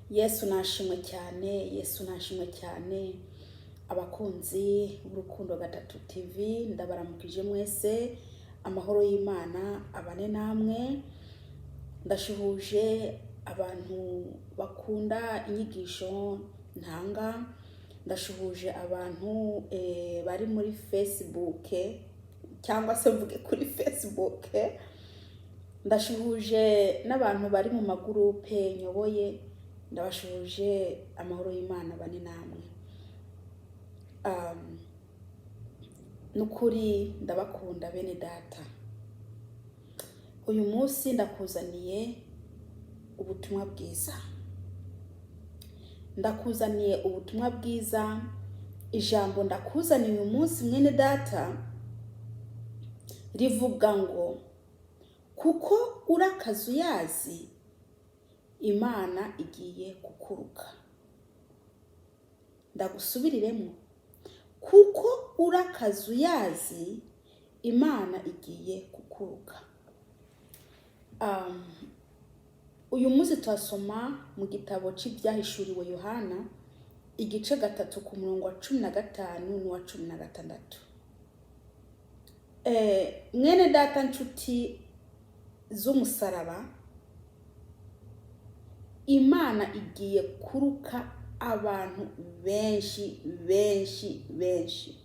Yesu nashimwe cyane, Yesu nashimwe cyane. Abakunzi b'Urukundo Gatatu TV, ndabaramukije mwese, amahoro y'Imana abane namwe. Ndashuhuje abantu bakunda inyigisho ntanga, ndashuhuje abantu bari muri Facebook, cyangwa se mvuge kuri Facebook, ndashuhuje n'abantu bari mu magurupe nyoboye, ndabashuhuje, amahoro y'Imana bane namwe. Nukuri ndabakunda, bene data. Uyu munsi ndakuzaniye ubutumwa bwiza, ndakuzaniye ubutumwa bwiza. Ijambo ndakuzaniye uyu munsi, mwene data, rivuga ngo: "Kuko uri akazuyazi, Imana igiye kukuruka." Ndagusubiriremo: kuko uri akazuyazi, Imana igiye kukuruka. Uyu munsi turasoma mu gitabo cy'Ibyahishuriwe Yohana, igice 3, ku murongo wa 15 n'uwa 16. Mwene data, nshuti z'umusaraba, Imana igiye kuruka abantu benshi, benshi, benshi.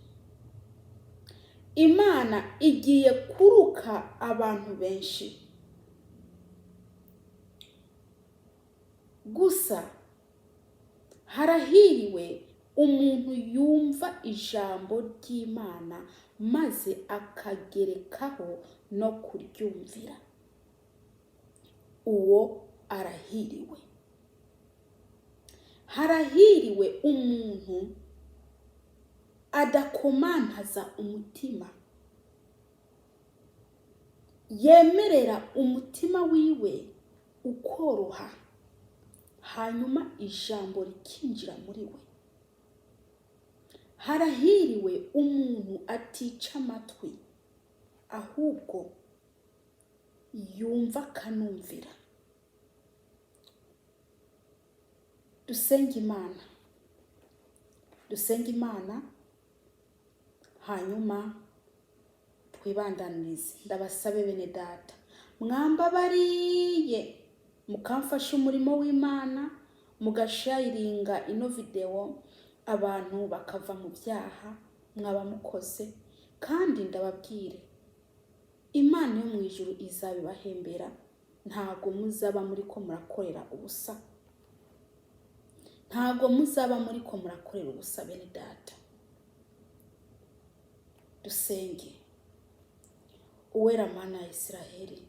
Imana igiye kuruka abantu benshi. Gusa harahiriwe umuntu yumva ijambo ry'Imana maze akagerekaho no kuryumvira, uwo arahiriwe. Harahiriwe umuntu adakomantaza umutima, yemerera umutima wiwe ukoroha, hanyuma ijambo rikinjira muri we. Harahiriwe umuntu atica amatwi, ahubwo yumva akanumvira. Dusenge Imana, dusenge Imana, hanyuma twibandanirize. Ndabasabe, bene data, mwambabariye mukamfasha umurimo w'Imana, mugashayiringa ino videwo, abantu bakava mu byaha, mwaba mukoze. Kandi ndababwire, Imana yo mu ijuru izabibahembera, ntabwo muzaba muri ko murakorera ubusa, ntabwo muzaba muri ko murakorera ubusa, bene data. Dusenge. Uwera, Mana ya Isiraheli,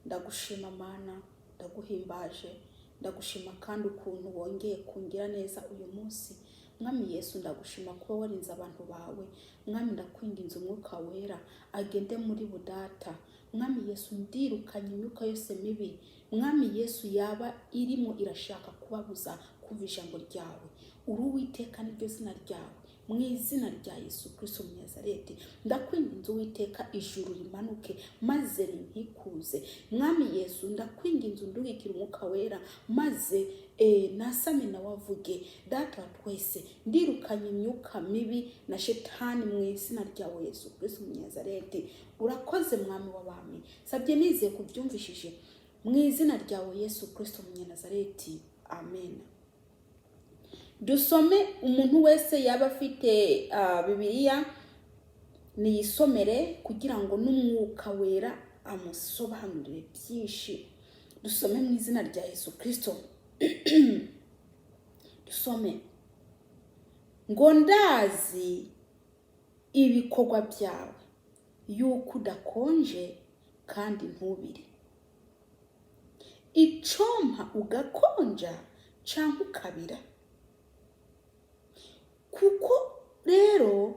ndagushima Mana, ndaguhimbaje, ndagushima kandi ukuntu wongeye kungira neza uyu munsi. Mwami Yesu, ndagushima kuba warinze abantu bawe. Mwami, ndakwinginze, Umwuka Wera agende muri budata. Mwami Yesu, ndirukanye imyuka yose mibi, Mwami Yesu, yaba irimo irashaka kubabuza kumva ijambo ryawe. Uri Uwiteka, niryo zina ryawe. Mu izina rya Yesu Kristo Munazareti, ndakwinginze Uwiteka, ijuru rimanuke maze rinkikuze. Mwami Yesu, ndakwinginze, undungikire Umwuka Wera maze nasame nawe avuge. Data wa twese, ndirukanye imyuka mibi na shetani mu izina ryawe Yesu Kristo Munazareti. Urakoze, Mwami w'abami, sabye nizeye kubyumvishije, mu izina ryawe Yesu Kristo Munyanazareti, amen. Dusome. Umuntu wese yaba afite Bibiliya niyisomere kugira ngo n'Umwuka Wera amusobanurire byinshi. Dusome mu izina rya Yesu Kristo. Dusome ngo: "Ndazi ibikorwa byawe, yuko udakonje kandi ntubire. Icompa ugakonja canke ukabira. Kuko rero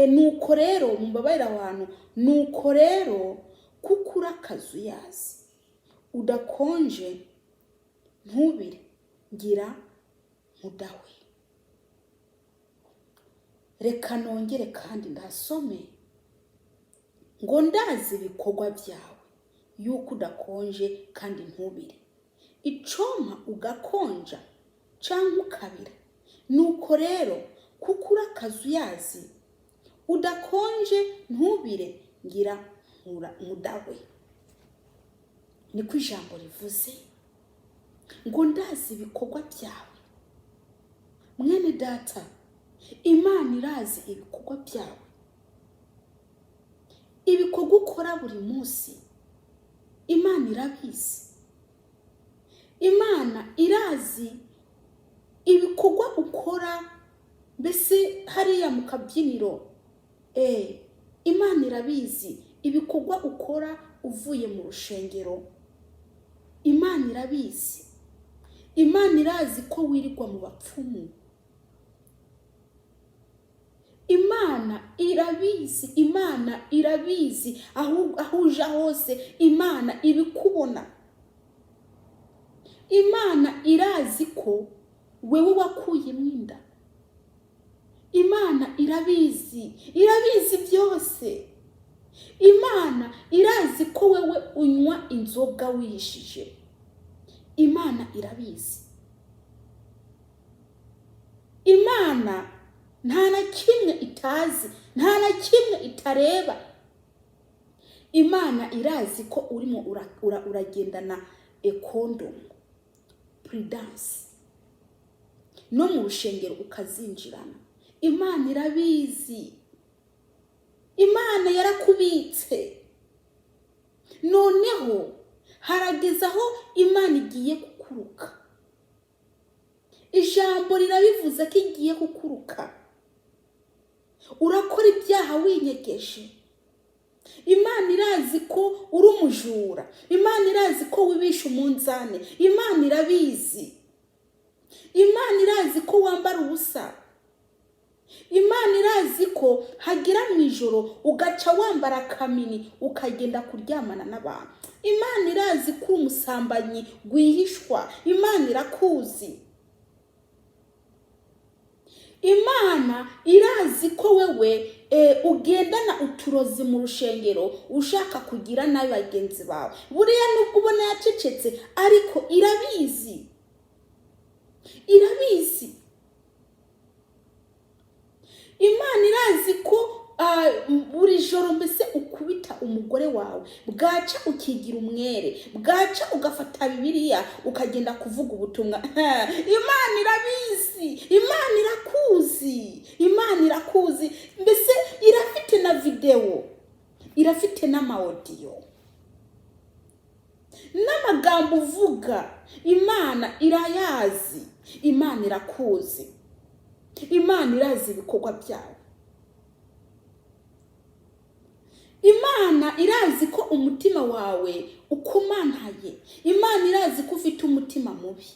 nuko rero," mumbabarire aho hantu, "nuko rero kuko uri akazuyazi, udakonje ntubire, ngira nkudahwe." Reka nongere kandi ndasome ngo: "Ndazi ibikorwa byawe, yuko udakonje kandi ntubire. Icompa ugakonja cyangwa ukabira. Nuko rero kuko uri akazuyazi, udakonje ntubire, ngira nkudawe. Niko ijambo rivuze ngo ndazi ibikorwa byawe. Mwene data, Imana irazi ibikorwa byawe, ibikorwa ukora buri munsi. Imana irabizi. Imana irazi ibikorwa ukora, mbese hariya mu kabyiniro. Imana irabizi ibikorwa ukora uvuye mu rushengero. Imana irabizi. Imana irazi ko wirirwa mu bapfumu. Imana irabizi. Imana irabizi aho uja hose, Imana ibikubona. Imana irazi ko wewe wakuyemo inda. Imana irabizi, irabizi byose. Imana irazi ko wewe unywa inzoga wihishije. Imana irabizi. Imana nta na kimwe itazi, nta na kimwe itareba. Imana irazi ko urimo uragendana ekondomu, Prudence, no mu rushengero ukazinjirana. Imana irabizi. Imana yarakubitse. Noneho harageze aho Imana igiye kukuruka. Ijambo rirabivuze ko igiye kukuruka. Urakora ibyaha winyegeje. Imana irazi ko uri umujura. Imana irazi ko wibisha umunzani. Imana irabizi. Imana irazi ko wambara ubusa. Imana irazi ko hagera mu ijoro ugaca wambara akamini ukagenda kuryamana n'abantu. Imana irazi ko uri umusambanyi rwihishwa. Imana irakuzi. Imana irazi ko wewe ugendana uturozi mu rushengero ushaka kugira nabi bagenzi bawe. Buriya nubwo ubona yacecetse, ariko irabizi, irabizi. Imana irazi ko buri joro mbese ukubita umugore wawe, bwaca ukigira umwere, bwaca ugafata Bibiliya ukagenda kuvuga ubutumwa. Imana irabizi. Imana irakuzi. Imana irakuzi. Mbese irafite na videwo, irafite n'ama audio n'amagambo uvuga. Imana irayazi. Imana irakuzi. Imana irazi ibikorwa byawe. Imana irazi ko umutima wawe ukumantaye. Imana irazi ko ufite umutima mubi.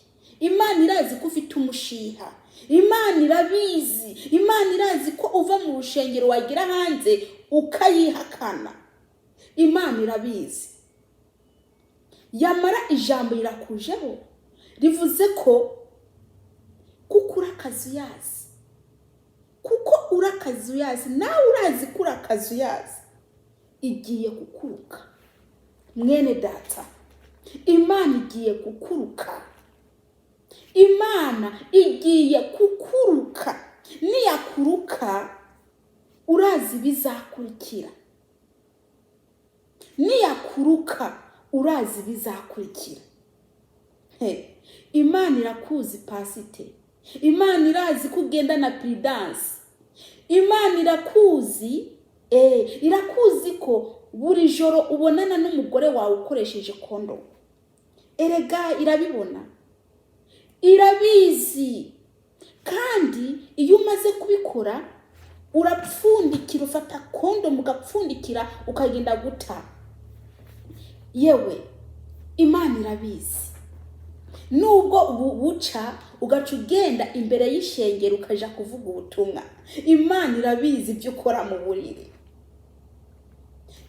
Imana irazi ko ufite umushiha. Imana irabizi. Imana irazi ko uva mu rushengero wagira hanze ukayihakana. Imana irabizi. Yamara ijambo rirakujeho rivuze ko kuko uri akazuyazi, kuko uri akazuyazi, nawe urazi ko uri akazuyazi, igiye kukuruka. Mwene data, Imana igiye kukuruka. Imana igiye kukuruka. Niyakuruka urazi ibizakurikira. Niyakuruka urazi ibizakurikira. He, Imana irakuzi pasite. Imana irazi ko ugenda na Prudence. Imana irakuzi, irakuzi ko buri joro ubonana n'umugore wawe ukoresheje kondomu. Erega irabibona, irabizi. Kandi iyo umaze kubikora urapfundikira, ufata kondomu ugapfundikira ukagenda guta. Yewe, Imana irabizi. Nubwo ubu buca ugaca ugenda imbere y'ishengero ukaja kuvuga ubutumwa, Imana irabizi ibyo ukora mu buriri.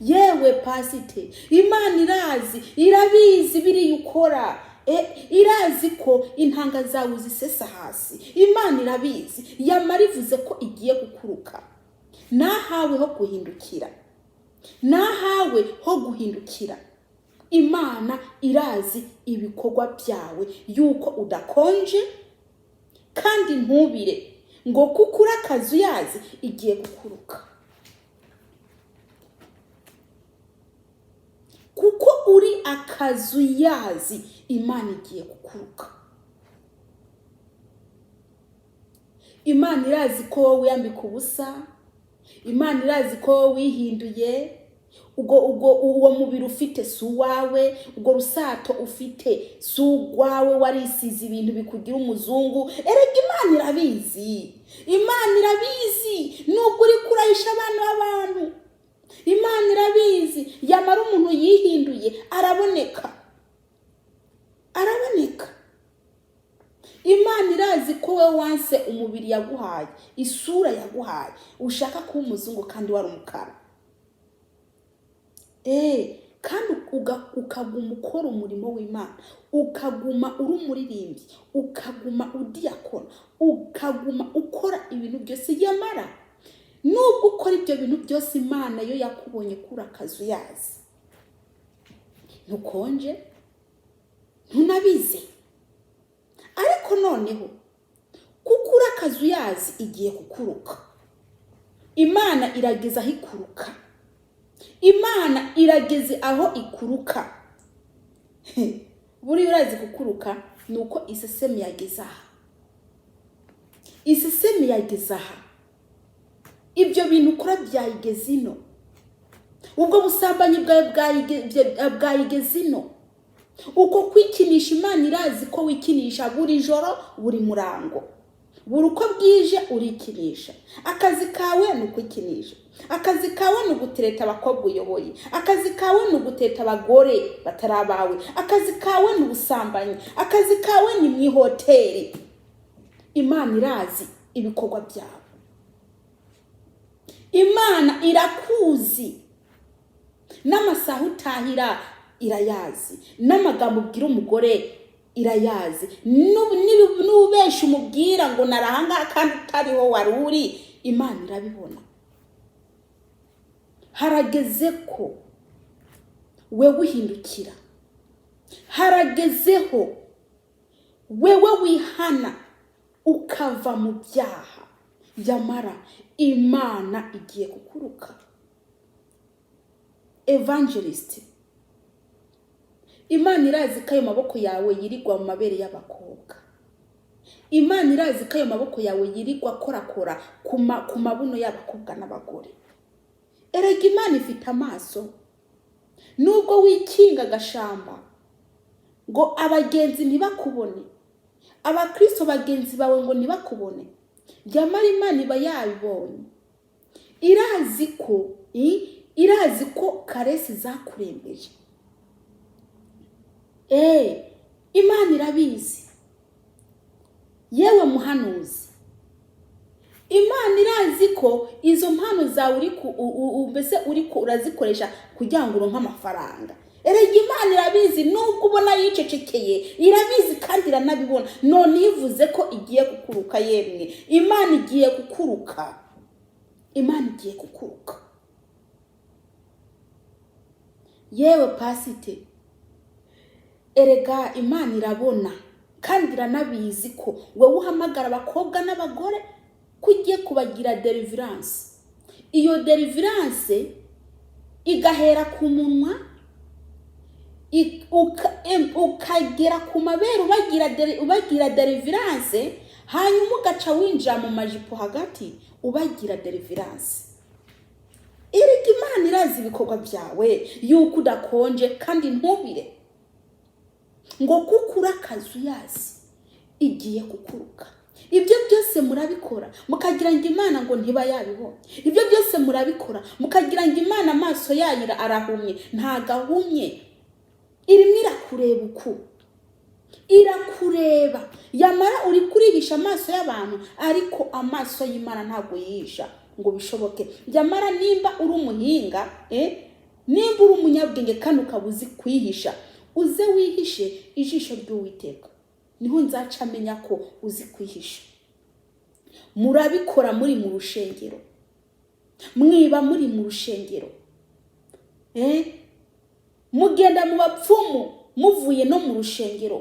Yewe pasite, Imana irazi, irabizi biriya ukora. Irazi ko intanga zawe uzisesa hasi. Imana irabizi. Yamara ivuze ko igiye kukuruka. Nahawe ho guhindukira, nahawe ho guhindukira. Imana irazi ibikorwa byawe, yuko udakonje kandi ntubire, ngo kuko uri akazuyazi igiye gukuruka. Kuko uri akazuyazi Imana igiye kukuruka. Imana irazi ko wowe wiyambika ubusa, Imana irazi ko wowe wihinduye, ubwo uwo mubiri ufite si uwawe, ubwo rusato ufite si urwawe, warisize ibintu bikugira umuzungu. Erega Imana irabizi, Imana irabizi, nubwo uri kurahisha abana b'abantu, Imana irabizi. Yamara umuntu yihinduye araboneka, araboneka. Imana irazi ko wowe wanse umubiri yaguhaye, isura yaguhaye, ushaka kuba umuzungu kandi wari umukara. Kandi ukaguma ukora umurimo w'Imana, ukaguma uri umuririmbyi, ukaguma udiyakona, ukaguma ukora ibintu byose. Yamara nubwo ukora ibyo bintu byose, Imana yo yakubonye kuri akazuyazi, ntukonje, ntunabize. Ariko noneho kuko uri akazuyazi igiye kukuruka. Imana irageze aho ikuruka, Imana irageze aho ikuruka. Buriya urazi kukuruka ni uko isesemi yageze aha, isesemi yageze aha, ibyo bintu ukora byayigeze ino, ubwo busambanyi bwawe bwayigeze ino, uko kwikinisha Imana irazi ko wikinisha buri joro, buri murango, buri uko bwije urikinisha. Akazi kawe ni ukwikinisha, akazi kawe ni ugutereta abakobwa uyoboye, akazi kawe ni ugutereta abagore batari abawe, akazi kawe ni ubusambanyi, akazi kawe ni mu ihoteli. Imana irazi ibikorwa byawe, Imana irakuzi, n'amasaha utahira irayazi, n'amagambo ubwira umugore irayazi, n'ubesha umubwira ngo narahangaha kandi utariho wari uri, Imana irabibona. Harageze ko wewe uhindukira, haragezeho wewe wihana ukava mu byaha. Yamara Imana igiye kukuruka. Evangelist, Imana irazi ko ayo maboko yawe yirirwa mu mabere y'abakobwa, Imana irazi ko ayo maboko yawe yirirwa akorakora ku mabuno y'abakobwa n'abagore. Erega Imana ifite amaso, nubwo wikinga agashamba ngo abagenzi ntibakubone, abakristo bagenzi bawe ngo ntibakubone, yamara Imana iba yabibonye. Irazi ko irazi ko karesi zakurembeje. Imana irabizi. Yewe muhanuzi, Imana irazi ko izo mpano zawe uri mbese uri urazikoresha kugira ngo uronke amafaranga. Erega Imana irabizi, nubwo ubona yicecekeye irabizi kandi iranabibona. None ivuze ko igiye kukuruka. Yemwe, Imana igiye kukuruka, Imana igiye kukuruka. Yewe pasite, erega Imana irabona kandi iranabizi ko wowe uhamagara abakobwa n'abagore ko ugiye kubagira deliverance. Iyo deliverance igahera ku munwa, ukagera ku mabere ubagira deliverance, hanyuma ugaca winjira mu majipo hagati ubagira deliverance. Erega Imana irazi ibikorwa byawe, yuko udakonje kandi ntubire, ngo kuko uri akazuyazi igiye kukuruka. Ibyo byose murabikora mukagira ngo Imana ngo ntiba yabibonye. Ibyo byose murabikora mukagira ngo Imana amaso yayo arahumye. Ntagahumye, irimo irakureba uku, irakureba. Yamara uri kurihisha amaso y'abantu, ariko amaso y'Imana ntabwo yihisha ngo bishoboke. Yamara nimba uri umuhinga, nimba uri umunyabwenge kandi ukaba uzi kwihisha, uze wihishe ijisho ry'Uwiteka, niho nzaca amenya ko uzi kwihisha. Murabikora muri mu rushengero, mwiba muri mu rushengero, Mugenda mu bapfumu muvuye no mu rushengero.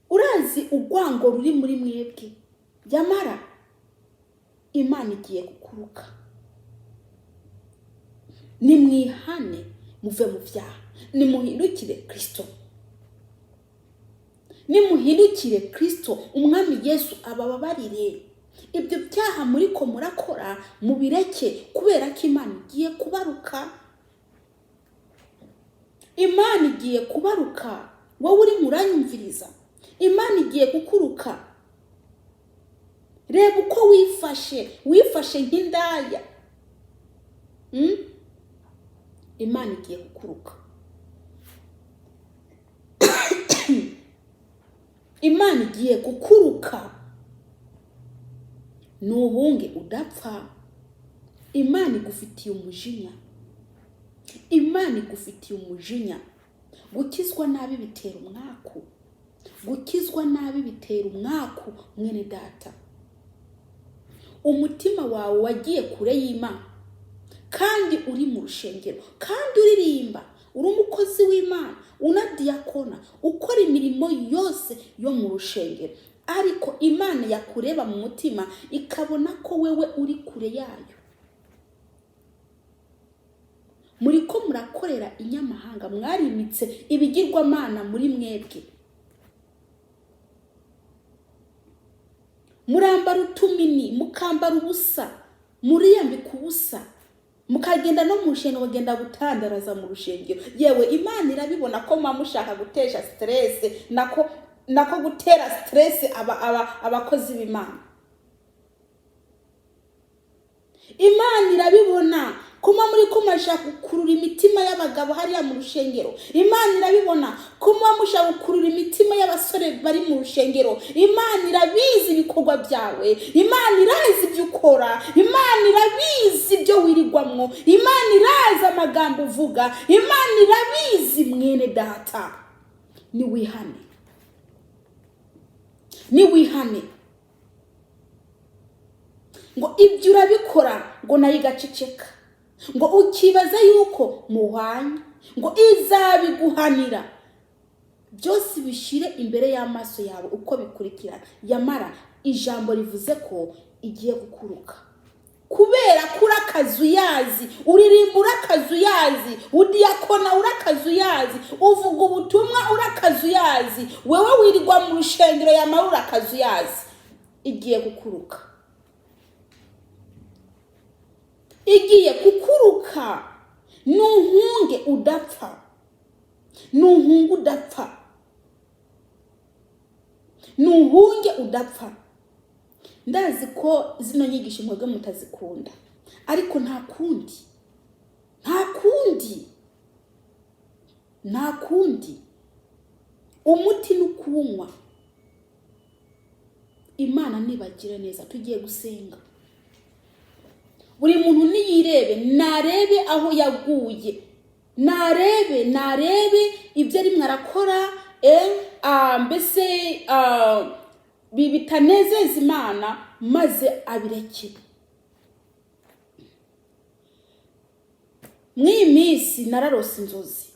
Urazi urwango ruri muri mwebwe. Yamara Imana igiye kukuruka. Nimwihane, muve mu byaha, nimuhindukire Kirisito, nimuhindukire Kirisito, Umwami Yesu abababarire. Ibyo byaha muriko murakora mubireke, kubera ko Imana igiye kubaruka. Imana igiye kubaruka. Wowe uri muranyumviriza, Imana igiye kukuruka. Reba uko wifashe, wifashe nk'indaya. Imana igiye kukuruka, Imana igiye kukuruka. Nuhunge udapfa. Imana igufitiye umujinya, Imana igufitiye umujinya. Gukizwa nabi bitera umwaku, gukizwa nabi bitera umwaku. Mwene data, umutima wawe wagiye kure y'Imana, kandi uri mu rushengero, kandi uririmba, uri umukozi w'Imana, unadiyakona, ukora imirimo yose yo mu rushengero, ariko Imana yakureba mu mutima ikabona ko wewe uri kure yayo. Muri ko murakorera inyamahanga, mwarimitse ibigirwamana muri mwebwe, murambara utumini, mukambara ubusa, muriyambika ubusa, mukagenda no mu rushengero, mugenda gutandaraza mu rushengero. Yewe, Imana irabibona ko muba mushaka gutesha stress, nako gutera stress abakozi b'Imana. Imana irabibona kuma muri ko mushaka gukurura imitima y'abagabo hariya mu rushengero. Imana irabibona kuma mushaka gukurura imitima y'abasore bari mu rushengero. Imana irabizi ibikorwa byawe, Imana irazi ibyo ukora, Imana irabizi ibyo wirirwamwo, Imana irazi amagambo uvuga, Imana irabizi. Mwene data, niwihane, niwihane. Ngo ibyo urabikora, ngo nayo igaceceka, ngo ukibaza yuko muhwanye, ngo izabiguhanira. Byose bishyire imbere y'amaso yawe uko bikurikirana. Yamara ijambo rivuze ko igiye gukuruka, kubera ko uri akazuyazi, uririmba uri akazuyazi, udiyakona uri akazuyazi, uvuga ubutumwa uri akazuyazi, wewe wirirwa mu rushengero yamara uri akazuyazi. Igiye gukuruka, igiye kukuruka. Nuhunge udapfa, nuhunge udapfa, nuhunge udapfa. Ndazi ko zino nyigisho mwebwe mutazikunda, ariko nta kundi, nta kundi, nta kundi. Umuti ni ukuwunywa. Imana nibagire neza. Tugiye gusenga. Buri muntu niyirebe, narebe aho yaguye, narebe, narebe ibyo arimwo arakora, mbese bitanezeza Imana, maze abireke. Mw'iyi minsi nararose inzozi,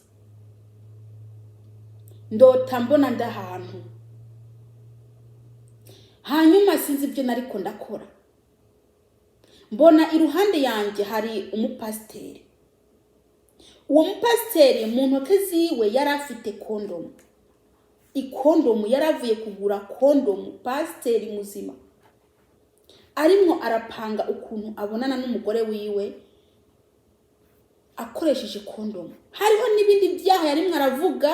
ndota mbona ndi ahantu, hanyuma sinzi ibyo nariko ndakora, mbona iruhande yanjye hari umupasiteri. Uwo mupasiteri mu ntoke ziwe yari afite kondomu, ikondomu, yari avuye kugura kondomu. Pasiteri muzima arimwo arapanga ukuntu abonana n'umugore wiwe akoresheje kondomu. Hariho n'ibindi byaha yarimwo aravuga,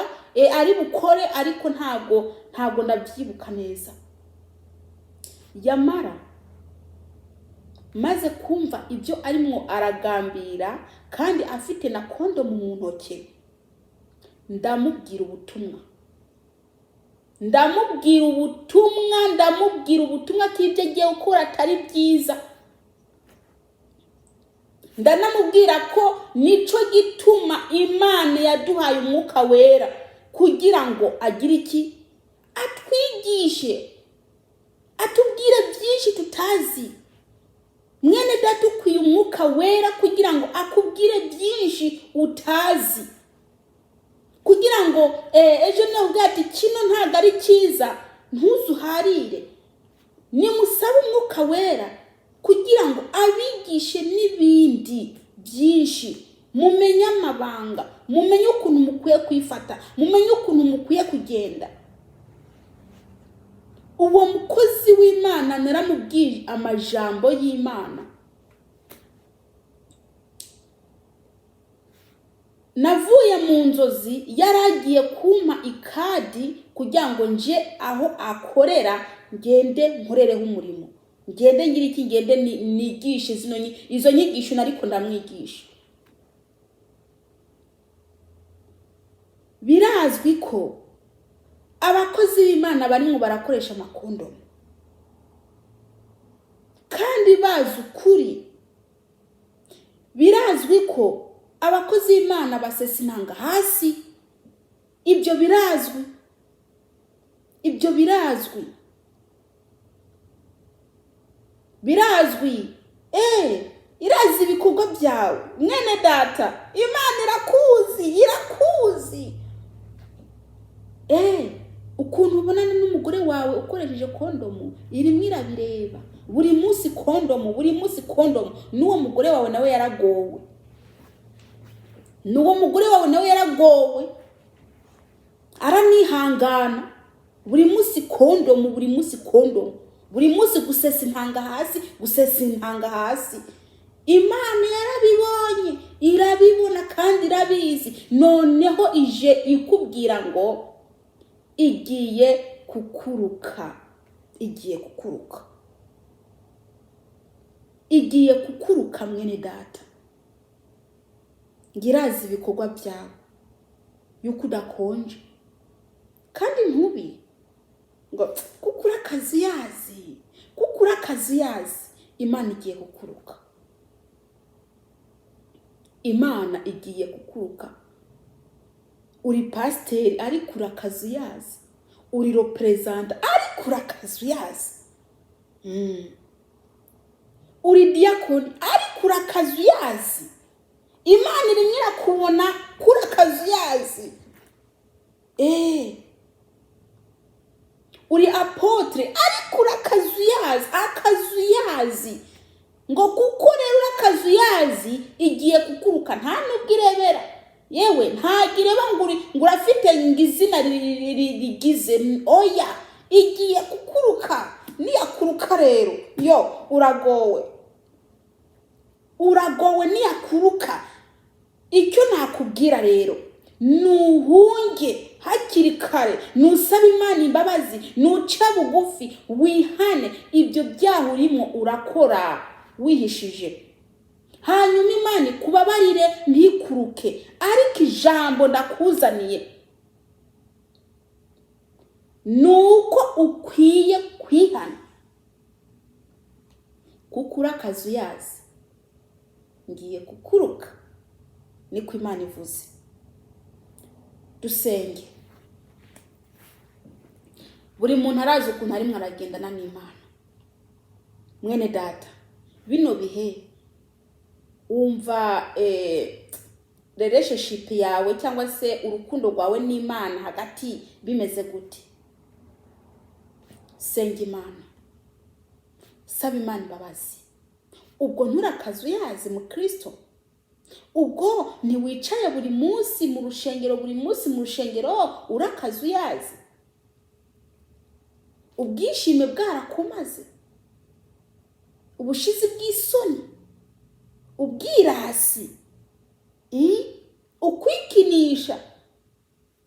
ari bukore, ariko ntabwo ndabyibuka neza. Yamara maze kumva ibyo arimwo aragambira, kandi afite na kondomu mu ntoke, ndamubwira ubutumwa, ndamubwira ubutumwa, ndamubwira ubutumwa ko ibyo agiye gukora atari byiza. Ndanamubwira ko nico gituma Imana yaduhaye umwuka wera, kugira ngo agire iki? Atwigishe, atubwire byinshi tutazi. Mwene data, ukwiye Umwuka Wera kugira ngo akubwire byinshi utazi, kugira ngo ejo nawe ati kino ntabwo ari cyiza, ntuzuharire. Nimusabe Umwuka Wera kugira ngo abigishe n'ibindi byinshi, mumenye amabanga, mumenye ukuntu mukwiye kwifata, mumenye ukuntu mukwiye kugenda. Uwo mukozi w'Imana naramubwiye amajambo y'Imana. Navuye mu nzozi, yari agiye kumpa ikadi kugira ngo nje aho akorera, ngende nkorereho umurimo, ngende ngira iki, ngende nigishe zino izo nyigisho, nariko ndamwigisha. Birazwi ko abakozi b'Imana barimo barakoresha amakondomu kandi bazi ukuri. Birazwi ko abakozi b'Imana basesa intanga hasi, ibyo birazwi, ibyo birazwi, birazwi. Irazi ibikorwa byawe mwene data, Imana irakuzi, irakuzi. Ukuntu ubonana n'umugore wawe ukoresheje kondomu, irimo irabireba buri munsi kondomu, buri munsi kondomu. N'uwo mugore wawe nawe yaragowe, n'uwo mugore wawe nawe yaragowe, aranihangana buri munsi kondomu, buri munsi kondomu, buri munsi gusesa intanga hasi, gusesa intanga hasi. Imana yarabibonye, irabibona kandi irabizi. Noneho ije ikubwira ngo igiye kukuruka, igiye kukuruka, igiye kukuruka mwene data. Ngirazi ibikorwa byawe yuko udakonje kandi ntubi ngo kuko uri akazuyazi, kuko uri akazuyazi. Imana igiye kukuruka, Imana igiye kukuruka. Uri pasiteri ariko uri akazuyazi, uri reperezanta ariko uri akazuyazi, uri diyakoni ariko uri akazuyazi. Imana irimo irakubona kuri akazuyazi. Uri apotre ariko uri akazuyazi, akazuyazi. Ngo kuko rero uri akazuyazi, igiye kukuruka. Nta nubwo irebera, yewe ntabwo ireba ngo urafite ngo izina rigize, oya, igiye kukuruka. Niyakuruka rero yo uragowe, uragowe niyakuruka. Icyo nakubwira rero, nuhunge hakiri kare, nusaba Imana imbabazi, nuca bugufi, wihane ibyo byaha urimo urakora wihishije, hanyuma Imana ikubabarire ntikuruke. Ariko ijambo ndakuzaniye nuko ukwiye kwihana, kuko uri akazuyazi, ngiye kukuruka, niko Imana ivuze. Dusenge. Buri muntu arazi ukuntu arimwo aragendana n'Imana. Mwene data, bino bihe wumva relationship yawe cyangwa se urukundo rwawe n'Imana hagati bimeze gute? Senga Imana, saba Imana imbabazi. Ubwo nturakazuyazi mu Kristo? Ubwo ntiwicaye buri munsi mu rushengero, buri munsi mu rushengero urakazuyazi? Ubwishime bwarakumaze, ubushizi bw'isoni, ubwirasi, ukwikinisha.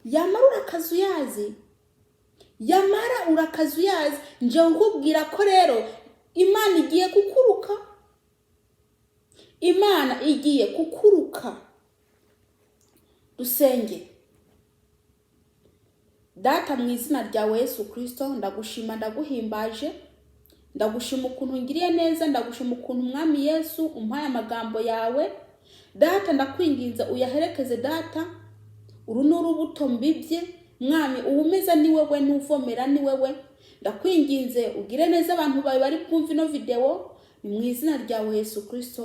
Yamara urakazuyazi, yamara urakazuyazi. Nje nkubwira ko rero Imana igiye kukuruka, Imana igiye kukuruka. Dusenge. Data, mu izina ryawe Yesu Kristo, ndagushima, ndaguhimbaje, ndagushima ukuntu ngiriye neza, ndagushima ukuntu Umwami Yesu umpaye amagambo yawe. Data, ndakwinginze uyaherekeze. Data, uru ni urubuto mbibye, Mwami, uwumeza ni wewe, n'uvomera ni wewe. Ndakwinginze ugire neza abantu bawe bari bwumve ino video. Ni mu izina ryawe Yesu Kirisito.